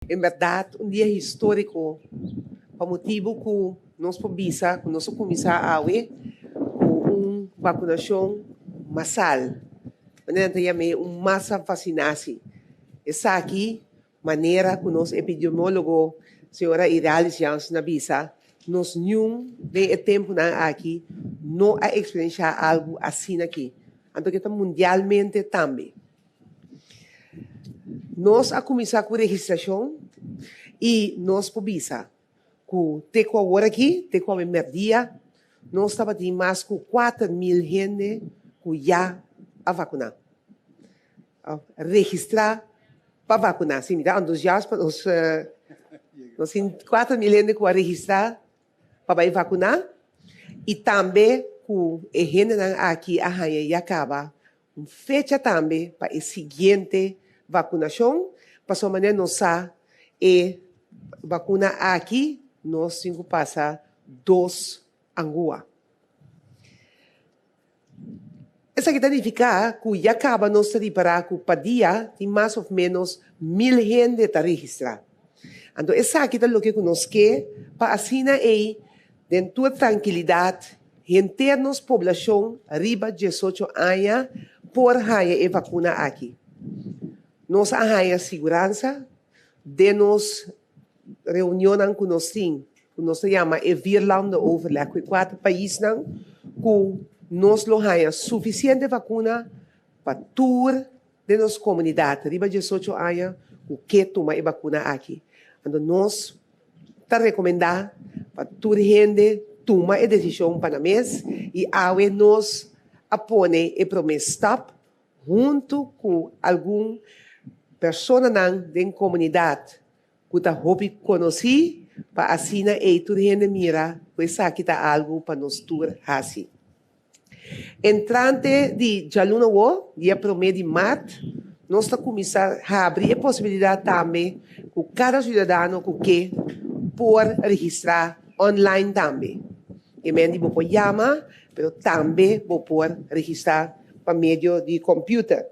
En bèrdat un dia históriko pa motibu ku nos por bisa ku nos a kuminsá awe ku un vakunashon masal, manera nan ta yam'é un masa vasinasi. Esaki manera ku nos epidemiólogo señora Iralis Jansen a bisa, nos niun den e tempunan aki no a eksperenshá algu asina aki, anto ke ta mundialmente tambe. Nos a kuminsá ku registrashon i nos por bisa ku te ku awor aki, te ku awe mèrdia, nos tabatin mas ku 4000 hende ku ya a vakuná, a registrá pa vakuná. Sí, mi ta entusiast pa nos, nos tin 4000 hende ku a registrá pa bai vakuná i tambe ku e hendenan aki a haña ya kaba Un fecha tambe pa e siguiente vakunashon, pasobra manera nos sa e vakuna aki nos tin ku pasa dos angua. Esaki ta nifiká ku ya kaba nos ta ripará ku pa dia tin mas òf ménos 1000 hende ta registrá. Anto esaki ta loke ku nos ke pa asina ei den tur trankilidat henter nos poblashon riba 18 aña por haña e vakuna aki. Nos a haña siguransa den nos reunionnan ku nos tin, ku nos ta yama e vierlandenoverleg ku e kuater paisnan, ku nos lo haña sufisiente vakuna pa tur den nos komunidat riba 18 aña ku ke tuma e bakuna aki. Anto nos ta rekomendá pa tur hende tuma e desishon pa nan mes i awe nos a pone e promé stap huntu ku algun personanan den komunidat ku ta hopi konosí pa asina ei tur hende mira ku esaki ta algu pa nos tur hasi. Entrante di djaluna awo, dia promé di mart, nos ta kuminsá habri e posibilidat tambe ku kada siudadano ku ke por registrá online tambe. E men di bo por yama, pero tambe bo por registrá pa medio di kòmpiuter.